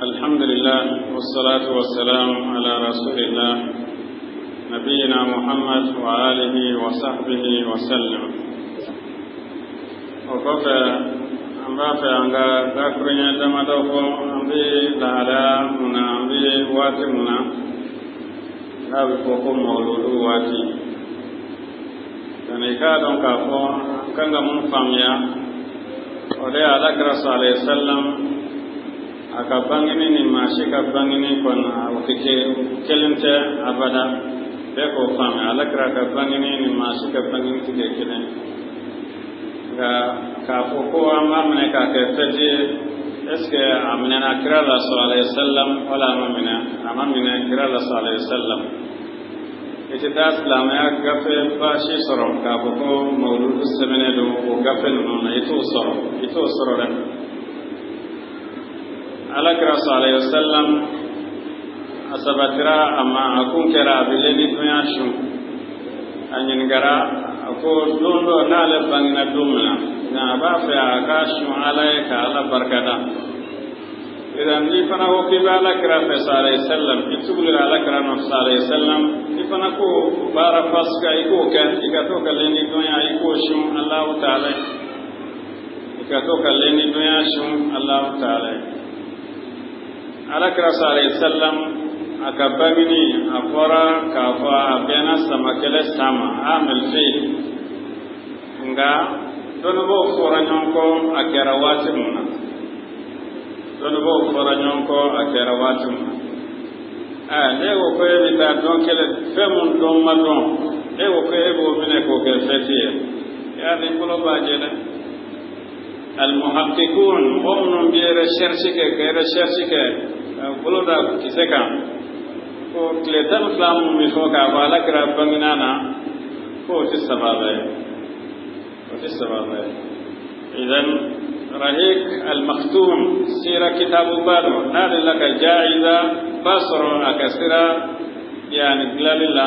الحمد لله والصلاة والسلام على رسول الله نبينا محمد وآله وصحبه وسلم. O kɔfɛ, an b'a fɛ an ka dakuruɲɛ damadɔ fɔ. An bɛ lahalaya mun na, an bɛ waati mun na n'a bɛ fɔ ko mawuludu waati? Yani i k'a dɔn k'a fɔ an kan ka mun faamuya, o de ye Alakira sallallahu alayhi wa sallam a ka bangeni ni maa si ka bangeni kɔni, o tɛ kɛ kelen tɛ abada. Bɛɛ k'o faamuya, Alakira ka bangeni ni maa si ka bangeni tɛ kɛ kelen. Nka k'a fɔ ko an b'a minɛ k'a kɛ fɛti ye, est ce que a minɛna kira la sallallahu alayhi wa sallam, wala a ma minɛ? A ma minɛ kira la sallallahu alayhi wa sallam. I tɛ taa silamɛya gafe baasi sɔrɔ k'a fɔ ko mawuludu sɛbɛnnen don o gafe ninnu na. I t'o sɔrɔ, i t'o sɔrɔ dɛ. Alakira sallallahu alayhi wa sallam, a sabatira a ma, a kun kɛra a bɛ leni dunya sun. A ɲininkara, a ko don dɔ n'ale bangena don min na, nka a b'a fɛ a ka sun Ala ye ka Ala barikada. Idan n'i fana ko k'i bɛ Ala kira fɛ sallallahu alayhi wa sallam, i tugulila Ala kira nɔfɛ sallallahu alayhi wa sallam, i fana ko baara fasuguya i k'o kɛ, i ka to ka leni dunya i k'o sun Alahu taala ye, i ka to ka leni dunya sun Alahu taala ye. Ala kira sallallahu alayhi wa sallam a ka bangeni, a fɔra k'a fɔ a bɛnna samakɛlɛ san ma, amel fil. Nka dɔnnibaaw fɔra ɲɔgɔn kɔ a kɛra waati mun na. Dɔnnibaaw fɔra ɲɔgɔn kɔ a kɛra waati mun na. Aa, ne ko ko e bɛ taa dɔn kɛlɛ fɛn mun dɔn ma dɔn, e ko ko e b'o minɛ k'o kɛ fɛti ye, yali bolo b'a jɛ dɛ. Almuhakkikun, mɔgɔ minnu bɛ recherche kɛ, ka recherche kɛ bolo da kisɛ kan, ko tile 12 mun bɛ fɔ k'a fɔ Ala kira bangena na, k'o tɛ sababa ye, o tɛ sababa ye. Idan Rahik al-Maktoum, sira kitabuba don, n'ale la ka jaiza ba sɔrɔ a ka sira yani dilanli la,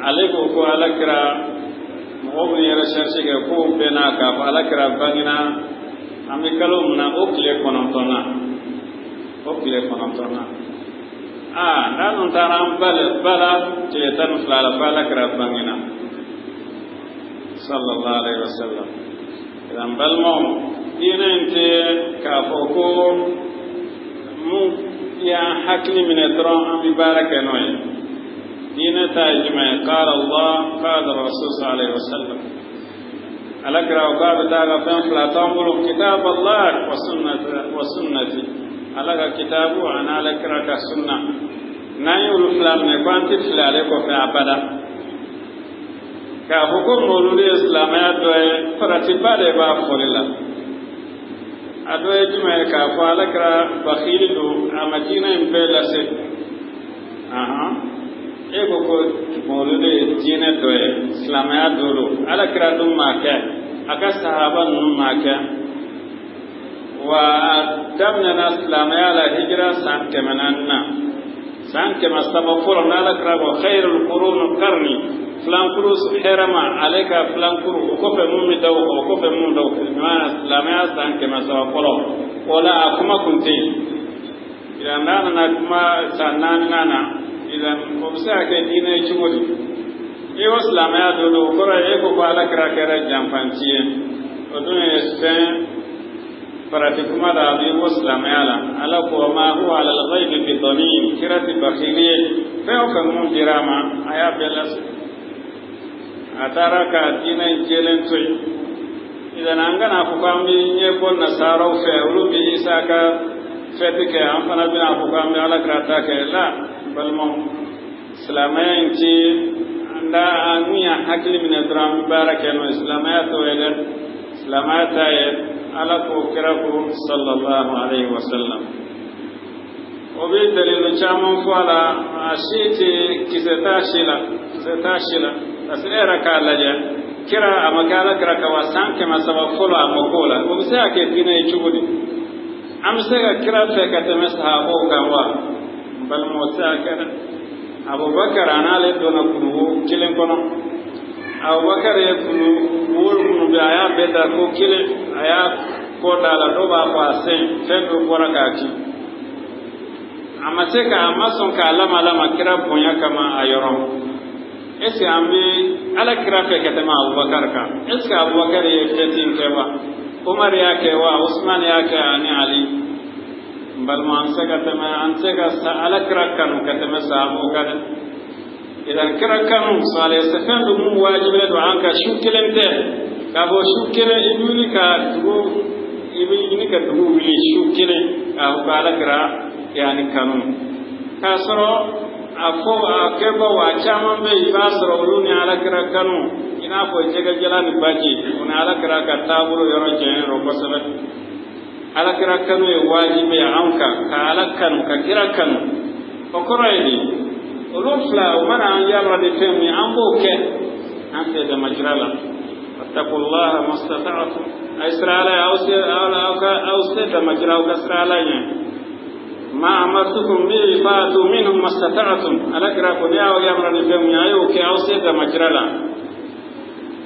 ale ko ko Ala kira, mɔgɔ minnu ye recherche kɛ, k'o bɛnna k'a fɔ Ala kira bangena an bɛ kalo min na, o tile 9 na, o tile 9 na. Aa, n'a dun taara an ba la tile 12 la, fo Ala kira bangena sallallahu alaihi wasallam. Idan balimaw, diinɛ in tɛ k'a fɔ ko mun y'an hakili minɛ dɔrɔn an bɛ baara kɛ n'o ye. Diinɛ ta ye jumɛn ye? Qala Allah, qala rasul sallallahu alaihi wasallam. Ala kira ko k'a bɛ taa ka fɛn fila to an bolo: kitab Allah wa sunnati, wa sunnati, Ala ka kitabu ani Ala kira ka sunna. N'an y'olu fila minɛ, ko an tɛ fili ale kɔfɛ abada. K'a fɔ ko mawuludu ye silamɛya dɔ ye, faratiba de b'a fɔli la. A dɔ ye jumɛn ye? K'a fɔ Ala kira bakili don, a ma diinɛ in bɛɛ lase. Ahan, e ko ko mawuludu ye diinɛ dɔ ye, silamɛya dɔ don, Ala kira dun m'a kɛ, a ka sahaba ninnu m'a kɛ. Wa a daminɛna silamɛya la hijira san 400 na. San 300 fɔlɔ n'Ala kira ko khairul qurun qarni, filankuru hɛrɛma, ale ka filankuru, o kɔfɛ mun bɛ da o kan, o kɔfɛ mun da o kan, silamɛya san 300 fɔlɔ, o la a kuma kun tɛ yen. Idan n'a nana kuma san naaninan na, idan o bɛ se ka kɛ diinɛ ye cogo di? I ko silamɛya dɔ don, o kɔrɔ ye e ko ko Ala kira kɛra janfanci ye. O dun ye fɛn farati kuma da, a b'i bɔ silamɛya la. Ala ko ma huwa ala al-ghaybi bi dhanin, kira ti bakili ye. Fɛn o fɛn mun dira a ma, a y'a bɛɛ lase, a taara ka diinɛ jɛlen to yen. Idan an kana fɔ k'an bɛ ɲɛbɔ nasaraw fɛ, olu bɛ Isa ka fɛti kɛ, an fana bɛna fɔ k'an bɛ Ala kira ta kɛ. La, balimaw, silamɛya in ti an da an mun y'an hakili minɛ dɔrɔn an bɛ baara kɛ n'o ye. Silamɛya t'o ye dɛ. Silamɛya ta ye Ala ko, kira ko sallallahu alaihi wa sallam. O bɛ dalilu caman fɔ a la, a si tɛ kisɛ t'a si la, kisɛ t'a si la. Parce que e yɛrɛ k'a lajɛ, kira a ma kɛ Ala kira ka wa san 300 fɔlɔ, a ma k'o la, o bɛ se ka kɛ diinɛ ye cogo di? An bɛ se ka kira fɛ ka tɛmɛ sahabaw kan wa? N balimaw, o tɛ se ka kɛ dɛ. Abubakar a n'ale donna kuluwo kelen kɔnɔ. Abubakar ye kulu wo minnu bɛ, a y'a bɛɛ ta ko kelen, a y'a kɔ da la, dɔw b'a fɔ a sen fɛn dɔ bɔra k'a ci. A ma se ka a ma sɔn k'a lama lama kira bonya kama a yɔrɔ. Est ce que an bɛ ala kira fɛ ka tɛmɛ Abubakar kan? Est ce que Abubakar ye fɛti in kɛ wa? Umar y'a kɛ wa? Usman y'a kɛ ani Ali? N balima, an tɛ se ka tɛmɛ, an tɛ se ka ala kira kanu ka tɛmɛ sahabaw kan dɛ. Idan kira kanu sale fɛn don mun wajibilen don an kan. Su kelen tɛ k'a fɔ su kelen i bɛ wuli ka dugu, i bɛ ɲini ka dugu wuli su kelen k'a fɔ ko ala kira yani kanu, k'a sɔrɔ a fɔ a kɛbaw a caman bɛ yen, i b'a sɔrɔ olu ni ala kira kanu i n'a fɔ jɛgɛjalan ni baji, o ni ala kira ka taabolo yɔrɔ janyalen don kosɛbɛ. Ala kira kanu ye wajibi ye anw kan, ka ala kanu, ka kira kanu. O kɔrɔ ye di? Olu fila o mana an yamaruya ni fɛn min ye, an b'o kɛ an fɛ damajira la. Wattaqullaha mastata'tum, a ye siran ala ye aw se aw ka aw se damajira, aw ka siran ala ɲɛ. Ma amartukum bihi fa'tu minhu mastata'tum. Ala kira ko ne y'aw yamaruya ni fɛn min ye, a y'o kɛ aw se damajira la,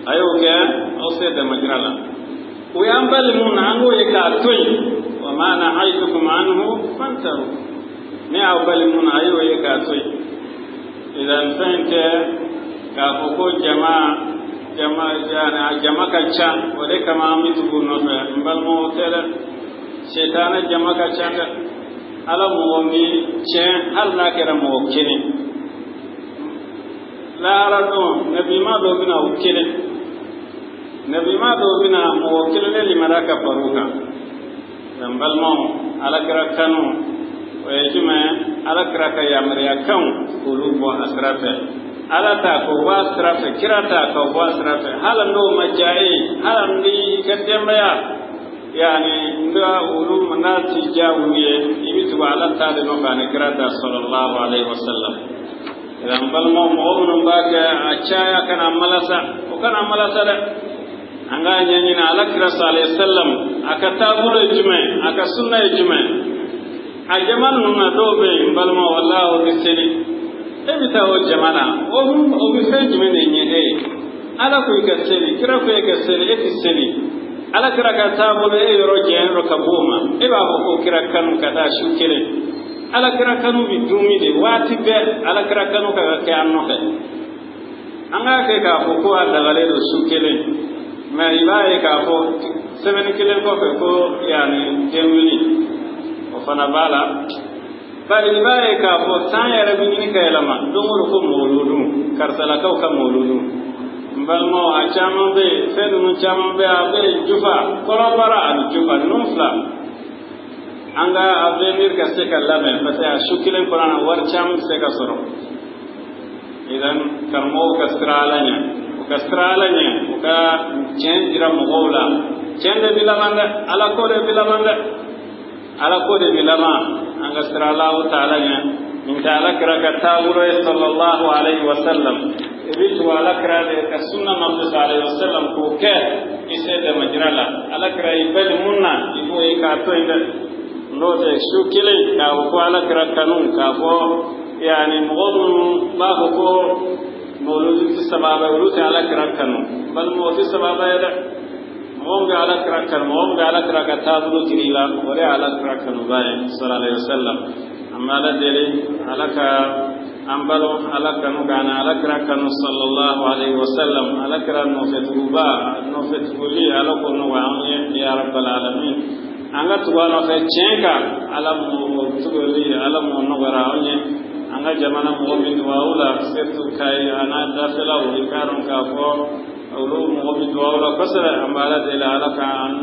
a y'o kɛ aw se damajira la. O y'an bali mun na, an k'o ye k'a to yen. Wa ma nahaytukum anhu fantahu, ne y'aw bali mun na, a y'o ye k'a to yen. Idan fɛn tɛ k'a fɔ ko jama jama a jama ka ca, o de kama an bɛ tugu u nɔfɛ. N balimaw, tɛ dɛ, sɛtanɛ jama ka ca dɛ. Ala mɔgɔ min tiɲɛ, hali n'a kɛra mɔgɔ kelen, lahara don nabima dɔ bɛna o kelen, nabima dɔ bɛna mɔgɔ kelen de limara ka far'u kan. N balimaw, ala kira kanu o ye jumɛn? Ala kira ka yamaruya kanw k'olu bɔ a sira fɛ, ala ta k'o bɔ a sira fɛ, kira ta k'o bɔ a sira fɛ, hali n'o ma diya e ye, hali ni i ka denbaya yani nka olu n'a ti diya olu ye, i bɛ tugu ala ta de nɔfɛ ani kira ta sallallahu alaihi wasallam. N balimaw, mɔgɔ minnu b'a kɛ a caya kana malasa, o kana malasa dɛ. An k'a ɲɛɲini ala kira sallallahu alaihi wasallam a ka taabolo ye jumɛn, a ka sunna ye jumɛn. A jama ninnu na dɔw bɛ yen, n balima, walahi, o tɛ seli. E bɛ taa o jama na, o bɛ fɛn jumɛn de ɲɛ e ye? Ala ko i ka seli, kira ko e ka seli, e tɛ seli. Ala kira ka taabolo, e yɔrɔ janyalen don ka bɔ o ma. E b'a fɔ ko kira kanu ka taa su kelen. Ala kira kanu bi dumi de waati bɛɛ. Ala kira kanu ka kɛ an nɔfɛ. An k'a kɛ k'a fɔ ko a dagalen don su kelen, mɛ i b'a ye k'a fɔ sɛbɛnni kelen kɔfɛ ko yanni denwuli o fana b'a la, bari i b'a ye k'a fɔ san yɛrɛ bɛ ɲini ka yɛlɛma don o don ko mawuludu, karisalakaw ka mawuludu. N balimaw, a caman bɛ yen, fɛn ninnu caman bɛ yen, a bɛ yen jufa kɔrɔbara ani jufa ninnu fila. An ka avenir ka se ka labɛn, parce que a su kelen kɔnɔna na, wari caman bɛ se ka sɔrɔ. Idan karamɔgɔw ka siran ala ɲɛ, u ka siran ala ɲɛ, u ka tiɲɛ jira mɔgɔw la. Tiɲɛ de bɛ laban dɛ, ala ko de bɛ laban dɛ, ala ko de bɛ laban. An ka siran Alahu taala ɲɛ. Nin tɛ ala kira ka taabolo ye sallallahu alaihi wa sallam. I bɛ tugu ala kira de ka sunna nɔfɛ sallallahu alaihi wa sallam k'o kɛ i se damajira la. Ala kira y'i bali mun na, i b'o ye k'a to yen dɛ. N'o tɛ, su kelen k'a fɔ ko ala kira kanu, k'a fɔ yani mɔgɔ minnu b'a fɔ ko mawuludu tɛ sababa ye, olu tɛ ala kira kanu. Balima, o tɛ sababa ye dɛ. Mɔgɔ min bɛ ala kira kanu, mɔgɔ min bɛ ala kira ka taabolo jira i la, o de ye ala kira kanuba ye sallallahu alaihi wa sallam. An bɛ ala deli, ala ka an balo ala kanu k'an ala kira kanu sallallahu alaihi wa sallam. Ala kira nɔfɛtuguba, nɔfɛtuguli, ala k'o nɔgɔya an ye ya rabbal alamin. An ka tugu a nɔfɛ tiɲɛ kan, ala m'o tuguli, ala m'o nɔgɔya an ye. An ka jamana mɔgɔ min duwawu la, surtout Kayi a n'a dafɛlaw, i k'a dɔn k'a fɔ olu mɔgɔ min duwawu la kosɛbɛ. An bɛ ala deli, ala ka an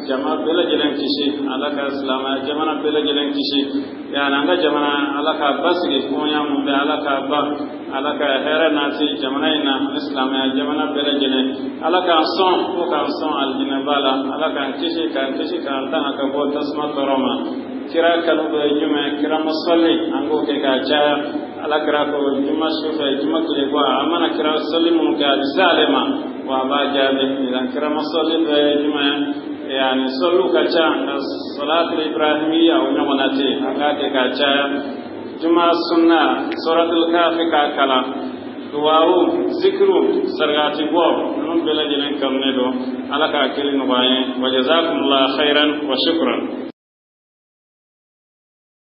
jama bɛɛ lajɛlen kisi, ala ka silamɛya jamana bɛɛ lajɛlen kisi. Yani an ka jamana, ala k'a basigi. Kɔnya mun bɛ, ala k'a ban, ala ka hɛrɛ nati jamana in na ni silamɛya jamana bɛɛ lajɛlen. Ala k'an sɔn fo k'an sɔn alijinɛba la. Ala k'an kisi, k'an kisi, k'an tanga ka bɔ tasuma tɔɔrɔ ma. Kira kanu dɔ ye jumɛn? Kira masɔli, an k'o kɛ k'a caya. Ala kira ko juma su fɛ, juma tile bɔ, a mana kira sɔli minnu kɛ, a bɛ se ale ma wa a b'a jaabi. Idan kira masɔli dɔ ye jumɛn? Yani sɔliw ka ca, nka salatul ibrahimiya o ɲɔgɔnna tɛ yen. An k'a kɛ k'a caya. Juma sunna, suratul kafi k'a kalan, duwawu, zikiru, saragati bɔ, ninnu bɛɛ lajɛlen kanunen don. Ala k'a keli nɔgɔya an ye. Wa jazakumullahu khairan wa shukran.